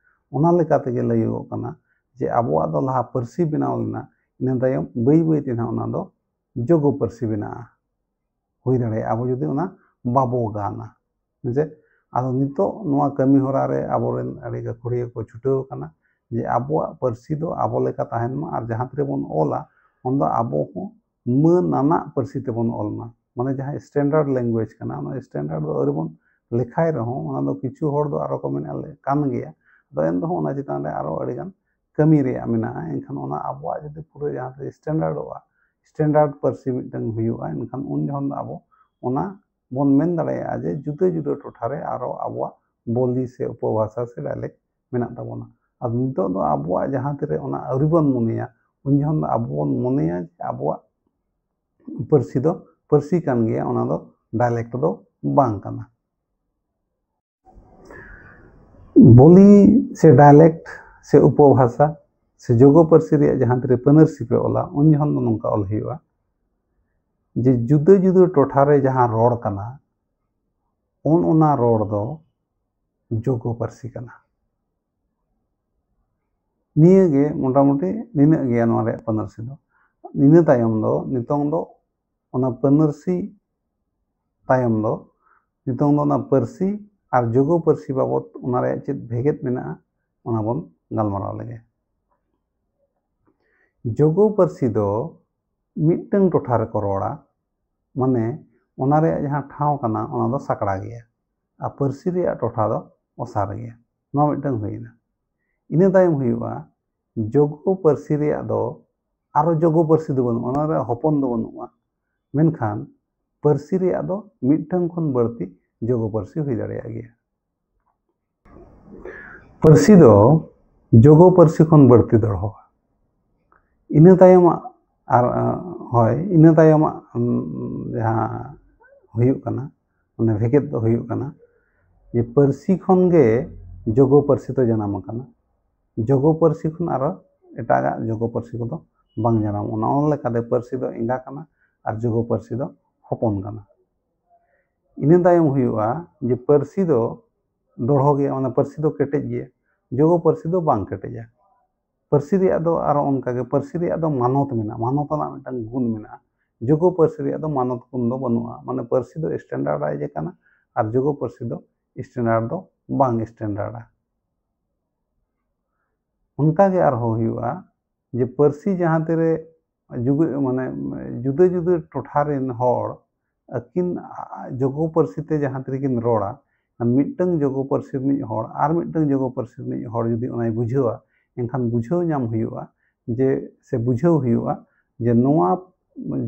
ᱚᱱᱟ ᱞᱮᱠᱟ ᱛᱮᱜᱮ ᱞᱟᱹᱭᱚᱜᱚᱜ ᱠᱟᱱᱟ ᱡᱮ ᱟᱵᱚᱣᱟᱜ ᱫᱚ ᱞᱟᱦᱟ ᱯᱟᱹᱨᱥᱤ ᱵᱮᱱᱟᱣ ᱞᱮᱱᱟ, ᱤᱱᱟᱹ ᱛᱟᱭᱚᱢ ᱵᱟᱹᱭ ᱵᱟᱹᱭ ᱛᱮ ᱱᱟᱦᱟᱜ ᱚᱱᱟ ᱫᱚ ᱡᱳᱜᱚ ᱯᱟᱹᱨᱥᱤ ᱵᱮᱱᱟᱜᱼᱟ, ᱦᱩᱭ ᱫᱟᱲᱮᱭᱟᱜᱼᱟ, ᱟᱵᱚ ᱡᱩᱫᱤ ᱚᱱᱟ ᱵᱟᱵᱚ ᱜᱟᱱᱟ᱾ ᱦᱮᱸᱥᱮ? ᱟᱫᱚ ᱱᱤᱛᱚᱜ ᱱᱚᱣᱟ ᱠᱟᱹᱢᱤ ᱦᱚᱨᱟ ᱨᱮ ᱟᱵᱚᱨᱮᱱ ᱟᱹᱰᱤ ᱜᱟᱹᱠᱷᱩᱲᱤᱭᱟᱹ ᱠᱚ ᱪᱷᱩᱴᱟᱹᱣ ᱟᱠᱟᱱᱟ ᱡᱮ ᱟᱵᱚᱣᱟᱜ ᱯᱟᱹᱨᱥᱤ ᱫᱚ ᱟᱵᱚ ᱞᱮᱠᱟ ᱛᱟᱦᱮᱱ ᱢᱟ, ᱟᱨ ᱡᱟᱦᱟᱸ ᱛᱤᱨᱮ ᱵᱚᱱ ᱚᱞᱟ, ᱩᱱᱫᱚ ᱟᱵᱚ ᱦᱚᱸ ᱢᱟᱹᱱ ᱟᱱᱟᱜ ᱯᱟᱹᱨᱥᱤ ᱛᱮᱵᱚᱱ ᱚᱞ ᱢᱟ᱾ ᱢᱟᱱᱮ ᱡᱟᱦᱟᱸ standard language ᱠᱟᱱᱟ, ᱚᱱᱟ standard ᱫᱚ ᱟᱹᱣᱨᱤ ᱵᱚᱱ ᱞᱮᱠᱷᱟᱭ ᱨᱮᱦᱚᱸ, ᱚᱱᱟ ᱫᱚ ᱠᱤᱪᱷᱩ ᱦᱚᱲ ᱫᱚ ᱟᱨᱚ ᱠᱚ ᱢᱮᱱᱮᱫ ᱠᱟᱱ ᱜᱮᱭᱟ, ᱟᱫᱚ ᱮᱱ ᱨᱮᱦᱚᱸ ᱚᱱᱟ ᱪᱮᱛᱟᱱ ᱨᱮ ᱟᱨᱚ ᱟᱹᱰᱤᱜᱟᱱ ᱠᱟᱹᱢᱤ ᱨᱮᱭᱟᱜ ᱢᱮᱱᱟᱜᱼᱟ᱾ ᱮᱱᱠᱷᱟᱱ ᱚᱱᱟ ᱟᱵᱚᱣᱟᱜ ᱡᱩᱫᱤ ᱯᱩᱨᱟᱹ ᱡᱟᱦᱟᱸ ᱛᱮ standardᱚᱜᱼᱟ, standard ᱯᱟᱹᱨᱥᱤ ᱢᱤᱫᱴᱟᱝ ᱦᱩᱭᱩᱜᱼᱟ, ᱮᱱᱠᱷᱟᱱ ᱩᱱ ᱡᱚᱠᱷᱚᱱ ᱫᱚ ᱟᱵᱚ ᱚᱱᱟ ᱵᱚᱱ ᱢᱮᱱ ᱫᱟᱲᱮᱭᱟᱜᱼᱟ ᱡᱮ ᱡᱩᱫᱟᱹ ᱡᱩᱫᱟᱹ ᱴᱚᱴᱷᱟ ᱨᱮ ᱟᱨᱚ ᱟᱵᱚᱣᱟᱜ ᱵᱳᱞᱤ ᱥᱮ ᱩᱯᱚᱵᱷᱟᱥᱟ ᱥᱮ dialect ᱢᱮᱱᱟᱜ ᱛᱟᱵᱚᱱᱟ᱾ ᱟᱫᱚ ᱱᱤᱛᱚᱜ ᱫᱚ ᱟᱵᱚᱣᱟᱜ ᱡᱟᱦᱟᱸ ᱛᱤᱨᱮ ᱚᱱᱟ ᱟᱹᱣᱨᱤ ᱵᱚᱱ ᱢᱚᱱᱮᱭᱟ, ᱩᱱ ᱡᱚᱠᱷᱚᱱ ᱫᱚ ᱟᱵᱚ ᱵᱚᱱ ᱢᱚᱱᱮᱭᱟ ᱡᱮ ᱟᱵᱚᱣᱟᱜ ᱯᱟᱹᱨᱥᱤ ᱫᱚ ᱯᱟᱹᱨᱥᱤ ᱠᱟᱱ ᱜᱮᱭᱟ, ᱚᱱᱟ ᱫᱚ dialect ᱫᱚ ᱵᱟᱝ ᱠᱟᱱᱟ᱾ ᱵᱳᱞᱤ ᱥᱮ dialect ᱥᱮ ᱩᱯᱚᱵᱷᱟᱥᱟ ᱥᱮ ᱡᱳᱜᱚ ᱯᱟᱹᱨᱥᱤ ᱨᱮᱭᱟᱜ ᱡᱟᱦᱟᱸ ᱛᱤᱨᱮ ᱯᱟᱹᱱᱟᱹᱨᱥᱤ ᱯᱮ ᱚᱞᱟ, ᱩᱱ ᱡᱚᱠᱷᱚᱱ ᱫᱚ ᱱᱚᱝᱠᱟ ᱚᱞ ᱦᱩᱭᱩᱜᱼᱟ ᱡᱮ ᱡᱩᱫᱟᱹ ᱡᱩᱫᱟᱹ ᱴᱚᱴᱷᱟ ᱨᱮ ᱡᱟᱦᱟᱸ ᱨᱚᱲ ᱠᱟᱱᱟ, ᱚᱱ ᱚᱱᱟ ᱨᱚᱲ ᱫᱚ ᱡᱳᱜᱚ ᱯᱟᱹᱨᱥᱤ ᱠᱟᱱᱟ᱾ ᱱᱤᱭᱟᱹ ᱜᱮ ᱢᱚᱴᱟᱢᱩᱴᱤ ᱱᱤᱱᱟᱹᱜ ᱜᱮᱭᱟ ᱱᱚᱣᱟ ᱨᱮᱭᱟᱜ ᱯᱟᱹᱱᱟᱹᱨᱥᱤ ᱫᱚ᱾ ᱤᱱᱟᱹ ᱛᱟᱭᱚᱢ ᱫᱚ ᱱᱤᱛᱚᱝ ᱫᱚ ᱚᱱᱟ ᱯᱟᱹᱱᱟᱹᱨᱥᱤ ᱛᱟᱭᱚᱢ ᱫᱚ ᱱᱤᱛᱚᱝ ᱫᱚ ᱚᱱᱟ ᱯᱟᱹᱨᱥᱤ ᱟᱨ ᱡᱳᱜᱚ ᱯᱟᱹᱨᱥᱤ ᱵᱟᱵᱚᱫ ᱚᱱᱟ ᱨᱮᱭᱟᱜ ᱪᱮᱫ ᱵᱷᱮᱜᱮᱫ ᱢᱮᱱᱟᱜᱼᱟ, ᱚᱱᱟ ᱵᱚᱱ ᱜᱟᱞᱢᱟᱨᱟᱣ ᱞᱮᱜᱮ᱾ ᱡᱳᱜᱚ ᱯᱟᱹᱨᱥᱤ ᱫᱚ ᱢᱤᱫᱴᱟᱝ ᱴᱚᱴᱷᱟ ᱨᱮᱠᱚ ᱨᱚᱲᱟ, ᱢᱟᱱᱮ ᱚᱱᱟ ᱨᱮᱭᱟᱜ ᱡᱟᱦᱟᱸ ᱴᱷᱟᱶ ᱠᱟᱱᱟ ᱚᱱᱟ ᱫᱚ ᱥᱟᱠᱲᱟ ᱜᱮᱭᱟ, ᱟᱨ ᱯᱟᱹᱨᱥᱤ ᱨᱮᱭᱟᱜ ᱴᱚᱴᱷᱟ ᱫᱚ ᱚᱥᱟᱨ ᱜᱮᱭᱟ᱾ ᱱᱚᱣᱟ ᱢᱤᱫᱴᱟᱝ ᱦᱩᱭᱮᱱᱟ᱾ ᱤᱱᱟᱹ ᱛᱟᱭᱚᱢ ᱦᱩᱭᱩᱜᱼᱟ, ᱡᱳᱜᱚ ᱯᱟᱹᱨᱥᱤ ᱨᱮᱭᱟᱜ ᱫᱚ ᱟᱨᱚ ᱡᱳᱜᱚ ᱯᱟᱹᱨᱥᱤ ᱫᱚ ᱵᱟᱹᱱᱩᱜᱼᱟ, ᱚᱱᱟ ᱨᱮᱭᱟᱜ ᱦᱚᱯᱚᱱ ᱫᱚ ᱵᱟᱹᱱᱩᱜᱼᱟ, ᱢᱮᱱᱠᱷᱟᱱ ᱯᱟᱹᱨᱥᱤ ᱨᱮᱭᱟᱜ ᱫᱚ ᱢᱤᱫᱴᱟᱝ ᱠᱷᱚᱱ ᱵᱟᱹᱲᱛᱤ ᱡᱳᱜᱚ ᱯᱟᱹᱨᱥᱤ ᱦᱩᱭ ᱫᱟᱲᱮᱭᱟᱜ ᱜᱮᱭᱟ᱾ ᱯᱟᱹᱨᱥᱤ ᱫᱚ ᱡᱳᱜᱚ ᱯᱟᱹᱨᱥᱤ ᱠᱷᱚᱱ ᱵᱟᱹᱲᱛᱤ ᱫᱚᱲᱦᱚᱜᱼᱟ᱾ ᱤᱱᱟᱹ ᱛᱟᱭᱚᱢᱟᱜ ᱟᱨ, ᱟᱸ, ᱦᱳᱭ, ᱤᱱᱟᱹ ᱛᱟᱭᱚᱢᱟᱜ, ᱩᱸ, ᱡᱟᱦᱟᱸ ᱦᱩᱭᱩᱜ ᱠᱟᱱᱟ, ᱢᱟᱱᱮ ᱵᱷᱮᱜᱮᱫ ᱫᱚ ᱦᱩᱭᱩᱜ ᱠᱟᱱᱟ ᱡᱮ ᱯᱟᱹᱨᱥᱤ ᱠᱷᱚᱱ ᱜᱮ ᱡᱳᱜᱚ ᱯᱟᱹᱨᱥᱤ ᱫᱚ ᱡᱟᱱᱟᱢ ᱟᱠᱟᱱᱟ᱾ ᱡᱳᱜᱚ ᱯᱟᱹᱨᱥᱤ ᱠᱷᱚᱱ ᱟᱨᱚ ᱮᱴᱟᱜᱟᱜ ᱡᱳᱜᱚ ᱯᱟᱹᱨᱥᱤ ᱠᱚᱫᱚ ᱵᱟᱝ ᱡᱟᱱᱟᱢᱚᱜᱼᱟ᱾ ᱚᱱᱟ ᱞᱮᱠᱟᱛᱮ ᱯᱟᱹᱨᱥᱤ ᱫᱚ ᱮᱸᱜᱟ ᱠᱟᱱᱟ ᱟᱨ ᱡᱳᱜᱚ ᱯᱟᱹᱨᱥᱤ ᱫᱚ ᱦᱚᱯᱚᱱ ᱠᱟᱱᱟ᱾ ᱤᱱᱟᱹ ᱛᱟᱭᱚᱢ ᱦᱩᱭᱩᱜᱼᱟ ᱡᱮ ᱯᱟᱹᱨᱥᱤ ᱫᱚ ᱫᱚᱲᱦᱚ ᱜᱮᱭᱟ, ᱢᱟᱱᱮ ᱯᱟᱹᱨᱥᱤ ᱫᱚ ᱠᱮᱴᱮᱡ ᱜᱮᱭᱟ, ᱡᱳᱜᱚ ᱯᱟᱹᱨᱥᱤ ᱫᱚ ᱵᱟᱝ ᱠᱮᱴᱮᱡᱟ᱾ ᱯᱟᱹᱨᱥᱤ ᱨᱮᱭᱟᱜ ᱫᱚ ᱟᱨᱚ ᱚᱱᱠᱟᱜᱮ, ᱯᱟᱹᱨᱥᱤ ᱨᱮᱭᱟᱜ ᱫᱚ ᱢᱟᱱᱚᱛ ᱢᱮᱱᱟᱜᱼᱟ, ᱢᱟᱱᱚᱛ ᱟᱱᱟᱜ ᱢᱤᱫᱴᱟᱝ ᱜᱩᱱ ᱢᱮᱱᱟᱜᱼᱟ᱾ ᱡᱳᱜᱚ ᱯᱟᱹᱨᱥᱤ ᱨᱮᱭᱟᱜ ᱫᱚ ᱢᱟᱱᱚᱛ ᱜᱩᱱ ᱫᱚ ᱵᱟᱹᱱᱩᱜᱼᱟ, ᱢᱟᱱᱮ ᱯᱟᱹᱨᱥᱤ ᱫᱚ ᱥᱴᱮᱱᱰᱟᱨᱰᱟᱭᱤᱡᱽ ᱟᱠᱟᱱᱟ ᱟᱨ ᱡᱳᱜᱚ ᱯᱟᱹᱨᱥᱤ ᱫᱚ ᱥᱴᱮᱱᱰᱟᱨᱰ ᱫᱚ ᱵᱟᱝ ᱥᱴᱮᱱᱰᱟᱨᱰᱟ᱾ ᱚᱱᱠᱟᱜᱮ ᱟᱨᱦᱚᱸ ᱦᱩᱭᱩᱜᱼᱟ ᱡᱮ ᱯᱟᱹᱨᱥᱤ ᱡᱟᱦᱟᱸ ᱛᱤᱨᱮ ᱡᱩᱜᱟᱹ-, ᱢᱟᱱᱮ ᱡᱩᱫᱟᱹ ᱡᱩᱫᱟᱹ ᱴᱚᱴᱷᱟ ᱨᱮᱱ ᱦᱚᱲ ᱟᱹᱠᱤᱱ ᱡᱳᱜᱚ ᱯᱟᱹᱨᱥᱤ ᱛᱮ ᱡᱟᱦᱟᱸ ᱛᱤᱨᱮᱠᱤᱱ ᱨᱚᱲᱟ, ᱠᱷᱟᱱ ᱢᱤᱫᱴᱟᱝ ᱡᱳᱜᱚ ᱯᱟᱹᱨᱥᱤ ᱨᱤᱱᱤᱡ ᱦᱚᱲ ᱟᱨ ᱢᱤᱫᱴᱟᱝ ᱡᱳᱜᱚ ᱯᱟᱹᱨᱥᱤ ᱨᱤᱱᱤᱡ ᱦᱚᱲ ᱡᱩᱫᱤ ᱚᱱᱟᱭ ᱵᱩᱡᱷᱟᱹᱣᱟ, ᱮᱱᱠᱷᱟᱱ ᱵᱩᱡᱷᱟᱹᱣ ᱧᱟᱢ ᱦᱩᱭᱩᱜᱼᱟ ᱡᱮ, ᱥᱮ ᱵᱩᱡᱷᱟᱹᱣ ᱦᱩᱭᱩᱜᱼᱟ ᱡᱮ ᱱᱚᱣᱟ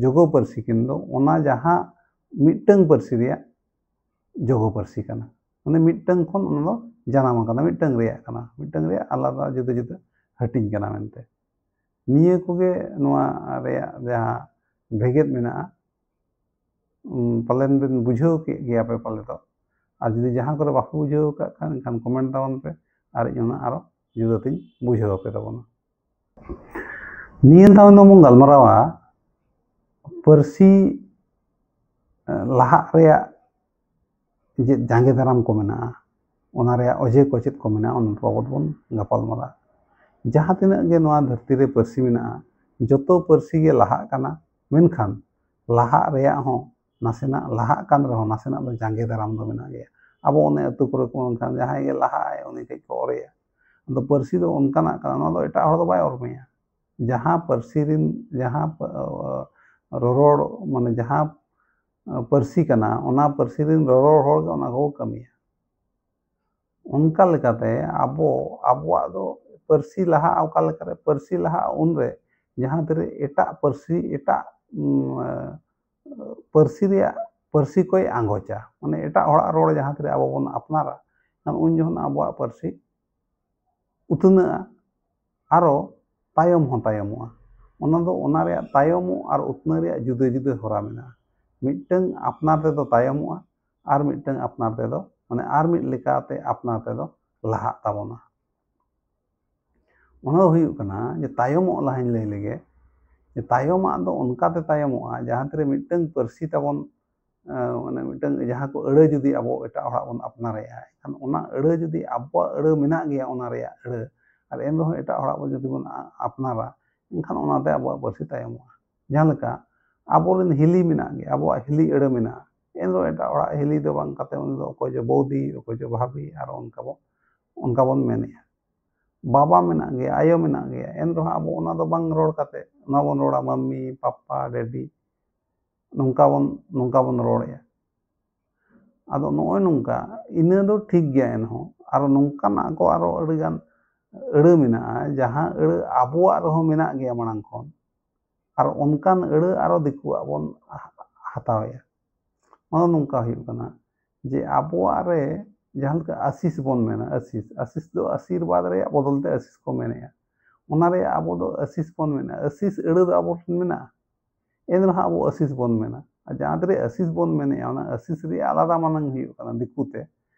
ᱡᱳᱜᱚ ᱯᱟᱹᱨᱥᱤ ᱠᱤᱱ ᱫᱚ ᱚᱱᱟ ᱡᱟᱦᱟᱸ ᱢᱤᱫᱴᱟᱝ ᱯᱟᱹᱨᱥᱤ ᱨᱮᱭᱟᱜ ᱡᱳᱜᱚ ᱯᱟᱹᱨᱥᱤ ᱠᱟᱱᱟ, ᱢᱟᱱᱮ ᱢᱤᱫᱴᱟᱝ ᱠᱷᱚᱱ ᱚᱱᱟ ᱫᱚ ᱡᱟᱱᱟᱢ ᱟᱠᱟᱱᱟ, ᱢᱤᱫᱴᱟᱝ ᱨᱮᱭᱟᱜ ᱠᱟᱱᱟ, ᱢᱤᱫᱴᱟᱝ ᱨᱮᱭᱟᱜ ᱟᱞᱟᱫᱟ ᱡᱩᱫᱟᱹ ᱡᱩᱫᱟᱹ ᱦᱟᱹᱴᱤᱧ ᱠᱟᱱᱟ ᱢᱮᱱᱛᱮ᱾ ᱱᱤᱭᱟᱹ ᱠᱚᱜᱮ ᱱᱚᱣᱟ ᱨᱮᱭᱟᱜ ᱡᱟᱦᱟᱸ ᱵᱷᱮᱜᱮᱫ ᱢᱮᱱᱟᱜᱼᱟ, ᱩᱢ, ᱯᱟᱞᱮᱱ ᱵᱮᱱ ᱵᱩᱡᱷᱟᱹᱣ ᱠᱮᱫ ᱜᱮᱭᱟ ᱯᱮ ᱯᱟᱞᱮ ᱫᱚ᱾ ᱟᱨ ᱡᱩᱫᱤ ᱡᱟᱦᱟᱸ ᱠᱚᱨᱮ ᱵᱟᱯᱮ ᱵᱩᱡᱷᱟᱹᱣ ᱟᱠᱟᱫ ᱠᱷᱟᱱ, ᱮᱱᱠᱷᱟᱱ ᱠᱚᱢᱮᱱᱴ ᱛᱟᱵᱚᱱ ᱯᱮ, ᱟᱨ ᱤᱧ ᱚᱱᱟ ᱟᱨᱚ ᱡᱩᱫᱟᱹ ᱛᱤᱧ ᱵᱩᱡᱷᱟᱹᱣ ᱟᱯᱮ ᱛᱟᱵᱚᱱᱟ᱾ ᱱᱤᱭᱟᱹ ᱫᱷᱟᱣ ᱫᱚ ᱵᱚᱱ ᱜᱟᱞᱢᱟᱨᱟᱣᱟ ᱯᱟᱹᱨᱥᱤ, ᱮ, ᱞᱟᱦᱟᱜ ᱨᱮᱭᱟᱜ ᱡᱮ ᱡᱟᱸᱜᱮ ᱫᱟᱨᱟᱢ ᱠᱚ ᱢᱮᱱᱟᱜᱼᱟ, ᱚᱱᱟ ᱨᱮᱭᱟᱜ ᱚᱡᱮ ᱠᱚ ᱪᱮᱫ ᱠᱚ ᱢᱮᱱᱟᱜᱼᱟ, ᱚᱱᱟ ᱵᱟᱵᱚᱫ ᱵᱚᱱ ᱜᱟᱯᱟᱞ ᱢᱟᱨᱟᱜᱼᱟ᱾ ᱡᱟᱦᱟᱸ ᱛᱤᱱᱟᱹᱜ ᱜᱮ ᱱᱚᱣᱟ ᱫᱷᱟᱹᱨᱛᱤ ᱨᱮ ᱯᱟᱹᱨᱥᱤ ᱢᱮᱱᱟᱜᱼᱟ, ᱡᱚᱛᱚ ᱯᱟᱹᱨᱥᱤ ᱜᱮ ᱞᱟᱦᱟᱜ ᱠᱟᱱᱟ, ᱢᱮᱱᱠᱷᱟᱱ ᱞᱟᱦᱟᱜ ᱨᱮᱭᱟᱜ ᱦᱚᱸ ᱱᱟᱥᱮᱱᱟᱜ ᱞᱟᱦᱟᱜ ᱠᱟᱱ ᱨᱮᱦᱚᱸ ᱱᱟᱥᱮᱱᱟᱜ ᱫᱚ ᱡᱟᱸᱜᱮ ᱫᱟᱨᱟᱢ ᱫᱚ ᱢᱮᱱᱟᱜ ᱜᱮᱭᱟ᱾ ᱟᱵᱚ ᱚᱱᱮ ᱟᱹᱛᱩ ᱠᱚᱨᱮ ᱠᱚ ᱢᱮᱱᱠᱷᱟᱱ ᱡᱟᱦᱟᱸᱭ ᱜᱮ ᱞᱟᱦᱟᱜ ᱟᱭ ᱩᱱᱤ ᱠᱟᱹᱡ ᱠᱚ ᱚᱨᱮᱭᱟ᱾ ᱟᱫᱚ ᱯᱟᱹᱨᱥᱤ ᱫᱚ ᱚᱱᱠᱟᱱᱟᱜ ᱠᱟᱱᱟ, ᱱᱚᱣᱟ ᱫᱚ ᱮᱴᱟᱜ ᱦᱚᱲ ᱫᱚ ᱵᱟᱭ ᱚᱨ ᱢᱮᱭᱟ᱾ ᱡᱟᱦᱟᱸ ᱯᱟᱹᱨᱥᱤ ᱨᱤᱱ ᱡᱟᱦᱟᱸ ᱯᱟ- ᱨᱚᱨᱚᱲ ᱢᱟᱱᱮ ᱡᱟᱦᱟᱸ ᱯᱟᱹᱨᱥᱤ ᱠᱟᱱᱟ, ᱚᱱᱟ ᱯᱟᱹᱨᱥᱤ ᱨᱤᱱ ᱨᱚᱨᱚᱲ ᱦᱚᱲ ᱜᱮ ᱚᱱᱟ ᱠᱚ ᱠᱟᱹᱢᱤᱭᱟ᱾ ᱚᱱᱠᱟ ᱞᱮᱠᱟᱛᱮ ᱟᱵᱚ ᱟᱵᱚᱣᱟᱜ ᱫᱚ ᱯᱟᱹᱨᱥᱤ ᱞᱟᱦᱟᱜᱼᱟ᱾ ᱚᱠᱟ ᱞᱮᱠᱟᱨᱮ ᱯᱟᱹᱨᱥᱤ ᱞᱟᱦᱟᱜᱼᱟ? ᱩᱱᱨᱮ ᱡᱟᱦᱟᱸ ᱛᱤᱨᱮ ᱮᱴᱟᱜ ᱯᱟᱹᱨᱥᱤ ᱮᱴᱟᱜ ᱩᱢ, ᱯᱟᱹᱨᱥᱤ ᱨᱮᱭᱟᱜ ᱯᱟᱹᱨᱥᱤ ᱠᱚᱭ ᱟᱸᱜᱚᱪᱟ, ᱢᱟᱱᱮ ᱮᱴᱟᱜ ᱦᱚᱲᱟᱜ ᱨᱚᱲ ᱡᱟᱦᱟᱸ ᱛᱤᱨᱮ ᱟᱵᱚ ᱵᱚᱱ ᱟᱯᱱᱟᱨᱟ, ᱠᱷᱟᱱ ᱩᱱ ᱡᱚᱠᱷᱚᱱ ᱟᱵᱚᱣᱟᱜ ᱯᱟᱹᱨᱥᱤ ᱩᱛᱱᱟᱹᱜᱼᱟ, ᱟᱨᱚ ᱛᱟᱭᱚᱢ ᱦᱚᱸ ᱛᱟᱭᱚᱢᱚᱜᱼᱟ᱾ ᱚᱱᱟ ᱫᱚ ᱚᱱᱟ ᱨᱮᱭᱟᱜ ᱛᱟᱭᱚᱢᱚᱜ ᱟᱨ ᱩᱛᱱᱟᱹᱣ ᱨᱮᱭᱟᱜ ᱡᱩᱫᱟᱹ ᱡᱩᱫᱟᱹ ᱦᱚᱨᱟ ᱢᱮᱱᱟᱜᱼᱟ᱾ ᱢᱤᱫᱴᱟᱝ ᱟᱯᱱᱟᱨ ᱛᱮᱫᱚ ᱛᱟᱭᱚᱢᱚᱜᱼᱟ, ᱟᱨ ᱢᱤᱫᱴᱟᱝ ᱟᱯᱱᱟᱨ ᱛᱮᱫᱚ ᱢᱟᱱᱮ ᱟᱨ ᱢᱤᱫ ᱞᱮᱠᱟᱛᱮ ᱟᱯᱱᱟᱨ ᱛᱮᱫᱚ ᱞᱟᱦᱟᱜ ᱛᱟᱵᱚᱱᱟ᱾ ᱚᱱᱟ ᱫᱚ ᱦᱩᱭᱩᱜ ᱠᱟᱱᱟ ᱡᱮ ᱛᱟᱭᱚᱢᱚᱜ ᱞᱟᱦᱟᱧ ᱞᱟᱹᱭ ᱞᱮᱜᱮ, ᱡᱮ ᱛᱟᱭᱚᱢᱟᱜ ᱫᱚ ᱚᱱᱠᱟᱛᱮ ᱛᱟᱭᱚᱢᱚᱜᱼᱟ ᱡᱟᱦᱟᱸ ᱛᱤᱨᱮ ᱢᱤᱫᱴᱟᱝ ᱯᱟᱹᱨᱥᱤ ᱛᱟᱵᱚᱱ ᱢᱟᱱᱮ ᱢᱤᱫᱴᱟᱝ ᱡᱟᱦᱟᱸ ᱠᱚ ᱟᱹᱲᱟᱹ ᱡᱩᱫᱤ ᱟᱵᱚ ᱮᱴᱟᱜ ᱦᱚᱲᱟᱜ ᱵᱚᱱ ᱟᱯᱱᱟᱨᱮᱜᱼᱟ, ᱮᱱᱠᱷᱟᱱ ᱚᱱᱟ ᱟᱹᱲᱟᱹ ᱡᱩᱫᱤ ᱟᱵᱚᱣᱟᱜ ᱟᱹᱲᱟᱹ ᱢᱮᱱᱟᱜ ᱜᱮᱭᱟ, ᱚᱱᱟ ᱨᱮᱭᱟᱜ ᱟᱹᱲᱟᱹ, ᱟᱨ ᱮᱱ ᱨᱮᱦᱚᱸ ᱮᱴᱟᱜ ᱦᱚᱲᱟᱜ ᱵᱚᱱ ᱡᱩᱫᱤ ᱵᱚᱱ ᱟᱯᱱᱟᱨᱟ, ᱮᱱᱠᱷᱟᱱ ᱚᱱᱟᱛᱮ ᱟᱵᱚᱣᱟᱜ ᱯᱟᱹᱨᱥᱤ ᱛᱟᱭᱚᱢᱚᱜᱼᱟ᱾ ᱡᱟᱦᱟᱸ ᱞᱮᱠᱟ ᱟᱵᱚᱨᱮᱱ ᱦᱤᱞᱤ ᱢᱮᱱᱟᱜ ᱜᱮᱭᱟ, ᱟᱵᱚᱣᱟᱜ ᱦᱤᱞᱤ ᱟᱹᱲᱟᱹ ᱢᱮᱱᱟᱜᱼᱟ, ᱮᱱ ᱨᱮᱦᱚᱸ ᱮᱴᱟᱜ ᱦᱚᱲᱟᱜ ᱦᱤᱞᱤ ᱫᱚ ᱵᱟᱝ ᱠᱟᱛᱮ ᱩᱱᱤ ᱫᱚ ᱚᱠᱚᱭ ᱪᱚ ᱵᱟᱹᱣᱫᱤ, ᱚᱠᱚᱭ ᱪᱚ ᱵᱷᱟᱵᱤ, ᱟᱨ ᱚᱱᱠᱟ ᱵᱚᱱ ᱚᱱᱠᱟ ᱵᱚᱱ ᱢᱮᱱᱮᱜᱼᱟ᱾ ᱵᱟᱵᱟ ᱢᱮᱱᱟᱜ ᱜᱮᱭᱟ, ᱟᱭᱳ ᱢᱮᱱᱟᱜ ᱜᱮᱭᱟ, ᱮᱱ ᱨᱮᱦᱚᱸ ᱟᱵᱚ ᱚᱱᱟ ᱫᱚ ᱵᱟᱝ ᱨᱚᱲ ᱠᱟᱛᱮ ᱚᱱᱟ ᱵᱚᱱ ᱨᱚᱲᱟ ᱢᱟᱢᱢᱤ, ᱯᱟᱯᱟ, ᱰᱮᱰᱤ, ᱱᱚᱝᱠᱟ ᱵᱚᱱ ᱱᱚᱝᱠᱟ ᱵᱚᱱ ᱨᱚᱲᱮᱜᱼᱟ᱾ ᱟᱫᱚ ᱱᱚᱜᱼᱚᱭ ᱱᱚᱝᱠᱟ, ᱤᱱᱟᱹ ᱫᱚ ᱴᱷᱤᱠ ᱜᱮᱭᱟ, ᱮᱱᱦᱚᱸ ᱟᱨᱚ ᱱᱚᱝᱠᱟᱱᱟᱜ ᱠᱚ ᱟᱨᱚ ᱟᱹᱰᱤᱜᱟᱱ ᱟᱹᱲᱟᱹ ᱢᱮᱱᱟᱜᱼᱟ, ᱡᱟᱦᱟᱸ ᱟᱹᱲᱟᱹ ᱟᱵᱚᱣᱟᱜ ᱨᱮᱦᱚᱸ ᱢᱮᱱᱟᱜ ᱜᱮᱭᱟ ᱢᱟᱲᱟᱝ ᱠᱷᱚᱱ, ᱟᱨ ᱚᱱᱠᱟᱱ ᱟᱹᱲᱟᱹ ᱟᱨᱚ ᱫᱤᱠᱩᱣᱟᱜ ᱵᱚᱱ ᱦᱟᱛᱟᱣᱮᱜᱼᱟ᱾ ᱚᱱᱟ ᱫᱚ ᱱᱚᱝᱠᱟ ᱦᱩᱭᱩᱜ ᱠᱟᱱᱟ ᱡᱮ ᱟᱵᱚᱣᱟᱜ ᱨᱮ ᱡᱟᱦᱟᱸ ᱞᱮᱠᱟ ᱟᱥᱤᱥ ᱵᱚᱱ ᱢᱮᱱᱟ, ᱟᱥᱤᱥ, ᱟᱥᱤᱥ ᱫᱚ ᱟᱥᱤᱨᱵᱟᱫᱽ ᱨᱮᱭᱟᱜ ᱵᱚᱫᱚᱞ ᱛᱮ ᱟᱥᱤᱥ ᱠᱚ ᱢᱮᱱᱮᱜᱼᱟ, ᱚᱱᱟ ᱨᱮᱭᱟᱜ ᱟᱵᱚ ᱫᱚ ᱟᱥᱤᱥ ᱵᱚᱱ ᱢᱮᱱᱟ᱾ ᱟᱥᱤᱥ ᱟᱹᱲᱟᱹ ᱫᱚ ᱟᱵᱚ ᱴᱷᱮᱱ ᱢᱮᱱᱟᱜᱼᱟ, ᱮᱱ ᱨᱮᱦᱚᱸ ᱟᱵᱚ ᱟᱥᱤᱥ ᱵᱚᱱ ᱢᱮᱱᱟ᱾ ᱟᱨ ᱡᱟᱦᱟᱸ ᱛᱤᱨᱮ ᱟᱥᱤᱥ ᱵᱚᱱ ᱢᱮᱱᱮᱜᱼᱟ, ᱚᱱᱟ ᱟᱥᱤᱥ ᱨᱮᱭᱟᱜ ᱟᱞᱟᱫᱟ ᱢᱟᱱᱟᱝ ᱦᱩᱭᱩᱜ ᱠᱟᱱᱟ ᱫᱤᱠᱩ ᱛᱮ,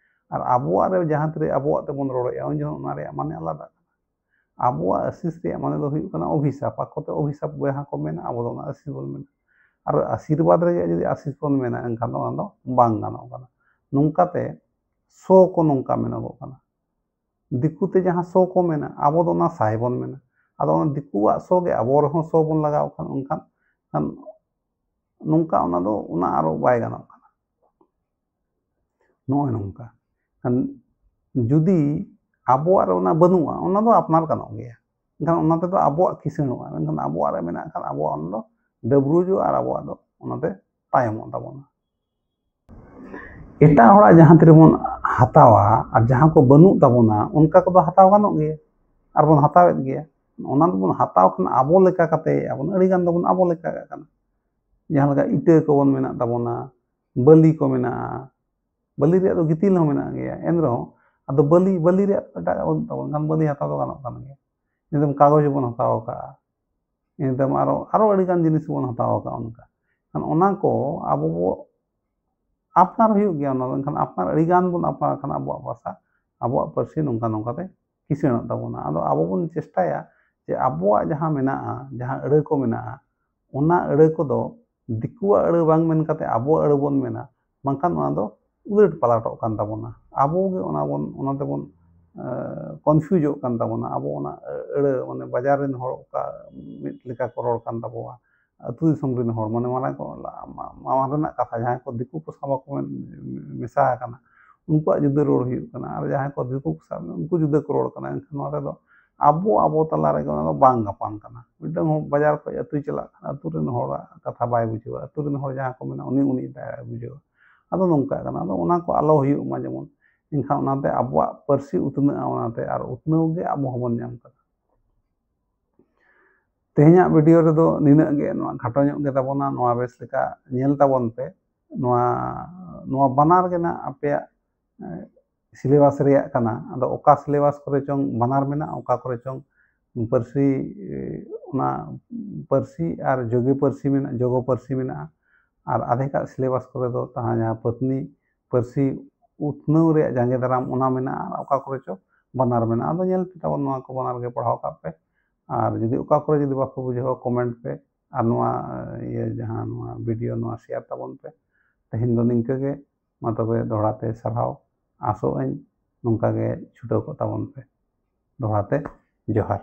ᱟᱨ ᱟᱵᱚᱣᱟᱜ ᱨᱮ ᱡᱟᱦᱟᱸ ᱛᱤᱨᱮ ᱟᱵᱚᱣᱟᱜ ᱛᱮᱵᱚᱱ ᱨᱚᱲᱮᱜᱼᱟ, ᱩᱱ ᱡᱚᱠᱷᱚᱱ ᱚᱱᱟ ᱨᱮᱭᱟᱜ ᱢᱟᱱᱮ ᱟᱞᱟᱫᱟ ᱠᱟᱱᱟ᱾ ᱟᱵᱚᱣᱟᱜ ᱟᱥᱤᱥ ᱨᱮᱭᱟᱜ ᱢᱟᱱᱮ ᱫᱚ ᱦᱩᱭᱩᱜ ᱠᱟᱱᱟ ᱚᱵᱷᱤᱥᱟᱯ, ᱟᱠᱚ ᱛᱮ ᱚᱵᱷᱤᱥᱟᱯ ᱡᱟᱦᱟᱸ ᱠᱚ ᱢᱮᱱᱟ, ᱟᱵᱚ ᱫᱚ ᱚᱱᱟ ᱟᱥᱤᱥ ᱵᱚᱱ ᱢᱮᱱᱟ᱾ ᱟᱨ ᱟᱥᱤᱨᱵᱟᱫᱽ ᱨᱮᱜᱮ ᱡᱩᱫᱤ ᱟᱥᱤᱥ ᱵᱚᱱ ᱢᱮᱱᱟ, ᱮᱱᱠᱷᱟᱱ ᱫᱚ ᱚᱱᱟ ᱫᱚ ᱵᱟᱝ ᱜᱟᱱᱚᱜ ᱠᱟᱱᱟ᱾ ᱱᱚᱝᱠᱟᱛᱮ ᱥᱚ ᱠᱚ ᱱᱚᱝᱠᱟ ᱢᱮᱱᱚᱜᱚᱜ ᱠᱟᱱᱟ᱾ ᱫᱤᱠᱩ ᱛᱮ ᱡᱟᱦᱟᱸ ᱥᱚ ᱠᱚ ᱢᱮᱱᱟ, ᱟᱵᱚ ᱫᱚ ᱚᱱᱟ ᱥᱟᱭ ᱵᱚᱱ ᱢᱮᱱᱟ᱾ ᱟᱫᱚ ᱚᱱᱟ ᱫᱤᱠᱩᱣᱟᱜ ᱥᱚ ᱜᱮ ᱟᱵᱚ ᱨᱮᱦᱚᱸ ᱥᱚ ᱵᱚᱱ ᱞᱟᱜᱟᱣ ᱠᱷᱟᱱ, ᱚᱱᱠᱷᱟᱱ ᱠᱷᱟᱱ ᱱᱚᱝᱠᱟ ᱚᱱᱟ ᱫᱚ, ᱚᱱᱟ ᱟᱨᱚ ᱵᱟᱭ ᱜᱟᱱᱚᱜ ᱠᱟᱱᱟ᱾ ᱱᱚᱜᱼᱚᱭ ᱱᱚᱝᱠᱟ᱾ ᱠᱷᱟᱱ ᱡᱩᱫᱤ ᱟᱵᱚᱣᱟᱜ ᱨᱮ ᱚᱱᱟ ᱵᱟᱹᱱᱩᱜᱼᱟ, ᱚᱱᱟ ᱫᱚ ᱟᱯᱱᱟᱨ ᱜᱟᱱᱚᱜ ᱜᱮᱭᱟ, ᱮᱱᱠᱷᱟᱱ ᱚᱱᱟ ᱛᱮᱫᱚ ᱟᱵᱚᱣᱟᱜ ᱠᱤᱥᱟᱹᱬᱚᱜᱼᱟ᱾ ᱢᱮᱱᱠᱷᱟᱱ ᱟᱵᱚᱣᱟᱜ ᱨᱮ ᱢᱮᱱᱟᱜ ᱠᱷᱟᱱ ᱟᱵᱚᱣᱟᱜ ᱚᱱᱟ ᱫᱚ ᱰᱟᱹᱵᱽᱨᱩᱡᱚᱜᱼᱟ ᱟᱨ ᱟᱵᱚᱣᱟᱜ ᱫᱚ ᱚᱱᱟᱛᱮ ᱛᱟᱭᱚᱢᱚᱜ ᱛᱟᱵᱚᱱᱟ᱾ ᱮᱴᱟᱜ ᱦᱚᱲᱟᱜ ᱡᱟᱦᱟᱸ ᱛᱤᱨᱮᱵᱚᱱ ᱦᱟᱛᱟᱣᱟ ᱟᱨ ᱡᱟᱦᱟᱸ ᱠᱚ ᱵᱟᱹᱱᱩᱜ ᱛᱟᱵᱚᱱᱟ, ᱚᱱᱠᱟ ᱠᱚᱫᱚ ᱦᱟᱛᱟᱣ ᱜᱟᱱᱚᱜ ᱜᱮᱭᱟ, ᱟᱨ ᱵᱚᱱ ᱦᱟᱛᱟᱣᱮᱫ ᱜᱮᱭᱟ᱾ ᱚᱱᱟ ᱫᱚᱵᱚᱱ ᱦᱟᱛᱟᱣ ᱠᱷᱟᱱ ᱟᱵᱚ ᱞᱮᱠᱟ ᱠᱟᱛᱮ ᱟᱵᱚᱱ ᱟᱹᱰᱤ ᱜᱟᱱ ᱫᱚᱵᱚᱱ ᱟᱵᱚ ᱞᱮᱠᱟ ᱠᱟᱜ ᱠᱟᱱᱟ᱾ ᱡᱟᱦᱟᱸ ᱞᱮᱠᱟ ᱤᱴᱟᱹ ᱠᱚᱵᱚᱱ ᱢᱮᱱᱟᱜ ᱛᱟᱵᱚᱱᱟ, ᱵᱟᱹᱞᱤ ᱠᱚ ᱢᱮᱱᱟᱜᱼᱟ, ᱵᱟᱹᱞᱤ ᱨᱮᱭᱟᱜ ᱫᱚ ᱜᱤᱛᱤᱞ ᱦᱚᱸ ᱢᱮᱱᱟᱜ ᱜᱮᱭᱟ, ᱮᱱ ᱨᱮᱦᱚᱸ ᱟᱫᱚ ᱵᱟᱹᱞᱤ, ᱵᱟᱹᱞᱤ ᱨᱮᱭᱟᱜ ᱮᱴᱟᱜ ᱵᱟᱹᱱᱩᱜ ᱛᱟᱵᱚᱱ ᱠᱷᱟᱱ ᱵᱟᱹᱞᱤ ᱦᱟᱛᱟᱣ ᱫᱚ ᱜᱟᱱᱚᱜ ᱠᱟᱱ ᱜᱮᱭᱟ᱾ ᱤᱱᱟᱹ ᱛᱟᱭᱚᱢ ᱠᱟᱜᱚᱡᱽ ᱵᱚᱱ ᱦᱟᱛᱟᱣ ᱟᱠᱟᱫᱼᱟ, ᱤᱱᱟᱹ ᱛᱟᱭᱚᱢ ᱟᱨᱚ, ᱟᱨᱚ ᱟᱹᱰᱤ ᱜᱟᱱ ᱡᱤᱱᱤᱥ ᱵᱚᱱ ᱦᱟᱛᱟᱣ ᱟᱠᱟᱫᱼᱟ ᱚᱱᱠᱟ᱾ ᱠᱷᱟᱱ ᱚᱱᱟ ᱠᱚ ᱟᱵᱚ ᱵᱚ ᱟᱯᱱᱟᱨ ᱦᱩᱭᱩᱜ ᱜᱮᱭᱟ᱾ ᱚᱱᱟ ᱫᱚ ᱮᱱᱠᱷᱟᱱ ᱟᱯᱱᱟᱨ ᱟᱹᱰᱤ ᱜᱟᱱ ᱵᱚᱱ ᱟᱯᱱᱟᱨ ᱠᱷᱟᱱ ᱟᱵᱚᱣᱟᱜ ᱵᱷᱟᱥᱟ, ᱟᱵᱚᱣᱟᱜ ᱯᱟᱹᱨᱥᱤ ᱱᱚᱝᱠᱟ ᱱᱚᱝᱠᱟ ᱛᱮ ᱠᱤᱥᱟᱹᱬᱚᱜ ᱛᱟᱵᱚᱱᱟ᱾ ᱟᱫᱚ ᱟᱵᱚ ᱵᱚᱱ ᱪᱮᱥᱴᱟᱭᱟ ᱡᱮ ᱟᱵᱚᱣᱟᱜ ᱡᱟᱦᱟᱸ ᱢᱮᱱᱟᱜᱼᱟ, ᱡᱟᱦᱟᱸ ᱟᱹᱲᱟᱹ ᱠᱚ ᱢᱮᱱᱟᱜᱼᱟ, ᱚᱱᱟ ᱟᱹᱲᱟᱹ ᱠᱚᱫᱚ ᱫᱤᱠᱩᱣᱟᱜ ᱟᱹᱲᱟᱹ ᱵᱟᱝ ᱢᱮᱱ ᱠᱟᱛᱮ ᱟᱵᱚᱣᱟᱜ ᱟᱹᱲᱟᱹ ᱵᱚᱱ ᱢᱮᱱᱟ, ᱵᱟᱝᱠᱷᱟᱱ ᱚᱱᱟ ᱫᱚ ᱩᱞᱟᱹᱴ ᱯᱟᱞᱟᱴᱚᱜ ᱠᱟᱱ ᱛᱟᱵᱚᱱᱟ᱾ ᱟᱵᱚ ᱜᱮ ᱚᱱᱟ ᱵᱚᱱ, ᱚᱱᱟ ᱛᱮᱵᱚᱱ ᱠᱚᱱᱯᱷᱤᱭᱩᱡᱚᱜ ᱠᱟᱱ ᱛᱟᱵᱚᱱᱟ᱾ ᱟᱵᱚ ᱚᱱᱟ ᱟᱹᱲᱟᱹ, ᱢᱟᱱᱮ ᱵᱟᱡᱟᱨ ᱨᱮᱱ ᱦᱚᱲ ᱚᱠᱟ ᱢᱤᱫ ᱞᱮᱠᱟ ᱠᱚ ᱨᱚᱲ ᱠᱟᱱ ᱛᱟᱵᱚᱣᱟ, ᱟᱹᱛᱩ ᱫᱤᱥᱚᱢ ᱨᱮᱱ ᱦᱚᱲ, ᱢᱟᱱᱮ ᱢᱟᱨᱟᱝ ᱠᱚ, ᱢᱟ-, ᱢᱟᱲᱟᱝ ᱨᱮᱱᱟᱜ ᱠᱟᱛᱷᱟ, ᱡᱟᱦᱟᱸᱭ ᱠᱚ ᱫᱤᱠᱩ ᱠᱚ ᱥᱟᱶ ᱵᱟᱠᱚ ᱢᱮ-, ᱢᱮᱥᱟ ᱟᱠᱟᱱᱟ, ᱩᱱᱠᱩᱣᱟᱜ ᱡᱩᱫᱟᱹ ᱨᱚᱲ ᱦᱩᱭᱩᱜ ᱠᱟᱱᱟ, ᱟᱨ ᱡᱟᱦᱟᱸᱭ ᱠᱚ ᱫᱤᱠᱩ ᱠᱚ ᱥᱟᱶ, ᱩᱱᱠᱩ ᱡᱩᱫᱟᱹ ᱠᱚ ᱨᱚᱲ ᱠᱟᱱᱟ᱾ ᱮᱱᱠᱷᱟᱱ ᱱᱚᱣᱟ ᱨᱮᱫᱚ ᱟᱵᱚ, ᱟᱵᱚ ᱛᱟᱞᱟ ᱨᱮᱜᱮ ᱚᱱᱟ ᱫᱚ ᱵᱟᱝ ᱜᱟᱯᱟᱱ ᱠᱟᱱᱟ᱾ ᱢᱤᱫᱴᱟᱝ ᱦᱚᱲ ᱵᱟᱡᱟᱨ ᱠᱷᱚᱱ ᱟᱹᱛᱩᱭ ᱪᱟᱞᱟᱜ ᱠᱷᱟᱱ ᱟᱹᱛᱩ ᱨᱮᱱ ᱦᱚᱲᱟᱜ ᱠᱟᱛᱷᱟ ᱵᱟᱭ ᱵᱩᱡᱷᱟᱹᱣᱟ, ᱟᱹᱛᱩ ᱨᱮᱱ ᱦᱚᱲ ᱡᱟᱦᱟᱸ ᱠᱚ ᱢᱮᱱᱟ ᱩᱱᱤ, ᱩᱱᱤ ᱵᱟᱭ ᱵᱩᱡᱷᱟᱹᱣᱟ᱾ ᱟᱫᱚ ᱱᱚᱝᱠᱟᱜ ᱠᱟᱱᱟ᱾ ᱟᱫᱚ ᱚᱱᱟ ᱠᱚ ᱟᱞᱚ ᱦᱩᱭᱩᱜ ᱢᱟ ᱡᱮᱢᱚᱱ, ᱮᱱᱠᱷᱟᱱ ᱚᱱᱟᱛᱮ ᱟᱵᱚᱣᱟᱜ ᱯᱟᱹᱨᱥᱤ ᱩᱛᱱᱟᱹᱜᱼᱟ, ᱚᱱᱟᱛᱮ ᱟᱨ ᱩᱛᱱᱟᱹᱣ ᱜᱮ ᱟᱵᱚ ᱦᱚᱸᱵᱚᱱ ᱧᱟᱢ ᱠᱟᱫᱟ᱾ ᱛᱮᱦᱮᱧᱟᱜ ᱵᱷᱤᱰᱤᱭᱳ ᱨᱮᱫᱚ ᱱᱤᱱᱟᱹᱜ ᱜᱮ, ᱱᱚᱣᱟ ᱠᱷᱟᱴᱚ ᱧᱚᱜ ᱜᱮ ᱛᱟᱵᱚᱱᱟ, ᱱᱚᱣᱟ ᱵᱮᱥ ᱞᱮᱠᱟ ᱧᱮᱞ ᱛᱟᱵᱚᱱ ᱯᱮ᱾ ᱱᱚᱣᱟ, ᱱᱚᱣᱟ ᱵᱟᱱᱟᱨ ᱜᱮ ᱱᱟᱜ ᱟᱯᱮᱭᱟᱜ, ᱮ, ᱥᱤᱞᱮᱵᱟᱥ ᱨᱮᱭᱟᱜ ᱠᱟᱱᱟ᱾ ᱟᱫᱚ ᱚᱠᱟ ᱥᱤᱞᱮᱵᱟᱥ ᱠᱚᱨᱮ ᱪᱚᱝ ᱵᱟᱱᱟᱨ ᱢᱮᱱᱟᱜᱼᱟ, ᱚᱠᱟ ᱠᱚᱨᱮ ᱪᱚᱝ ᱯᱟᱹᱨᱥᱤ, ᱮ, ᱚᱱᱟ ᱯᱟᱹᱨᱥᱤ ᱟᱨ ᱡᱳᱜᱤ ᱯᱟᱹᱨᱥᱤ ᱢᱮᱱᱟᱜᱼᱟ, ᱡᱳᱜᱚ ᱯᱟᱹᱨᱥᱤ ᱢᱮᱱᱟᱜᱼᱟ, ᱟᱨ ᱟᱫᱷᱮᱠᱟᱜ ᱥᱤᱞᱮᱵᱟᱥ ᱠᱚᱨᱮ ᱫᱚ ᱛᱟᱦᱮᱸ ᱡᱟᱦᱟᱸ ᱯᱟᱹᱛᱱᱤ ᱯᱟᱹᱨᱥᱤ ᱩᱛᱱᱟᱹᱣ ᱨᱮᱭᱟᱜ ᱡᱟᱸᱜᱮ ᱫᱟᱨᱟᱢ ᱚᱱᱟ ᱢᱮᱱᱟᱜᱼᱟ, ᱟᱨ ᱚᱠᱟ ᱠᱚᱨᱮ ᱪᱚ ᱵᱟᱱᱟᱨ ᱢᱮᱱᱟᱜᱼᱟ᱾ ᱟᱫᱚ ᱧᱮᱞ ᱯᱮ ᱛᱟᱵᱚᱱ, ᱱᱚᱣᱟ ᱠᱚ ᱵᱟᱱᱟᱨ ᱜᱮ ᱯᱟᱲᱦᱟᱣ ᱠᱟᱜ ᱯᱮ᱾ ᱟᱨ ᱡᱩᱫᱤ ᱚᱠᱟ ᱠᱚᱨᱮ ᱡᱩᱫᱤ ᱵᱟᱯᱮ ᱵᱩᱡᱷᱟᱹᱣᱟ, ᱠᱚᱢᱮᱱᱴ ᱯᱮ, ᱟᱨ ᱱᱚᱣᱟ, ᱤᱭᱟᱹ, ᱡᱟᱦᱟᱸ ᱱᱚᱣᱟ ᱵᱷᱤᱰᱤᱭᱳ, ᱱᱚᱣᱟ ᱥᱮᱭᱟᱨ ᱛᱟᱵᱚᱱ ᱯᱮ᱾ ᱛᱮᱦᱮᱧ ᱫᱚ ᱱᱤᱝᱠᱟᱹ ᱜᱮ᱾ ᱢᱟ ᱛᱚᱵᱮ ᱫᱚᱦᱲᱟ ᱛᱮ ᱥᱟᱨᱦᱟᱣ, ᱟᱥᱚᱜ ᱟᱹᱧ ᱱᱚᱝᱠᱟ ᱜᱮ ᱪᱷᱩᱴᱟᱹᱣ ᱠᱚᱜ ᱛᱟᱵᱚᱱ ᱯᱮ᱾ ᱫᱚᱦᱲᱟ ᱛᱮ ᱡᱚᱦᱟᱨ᱾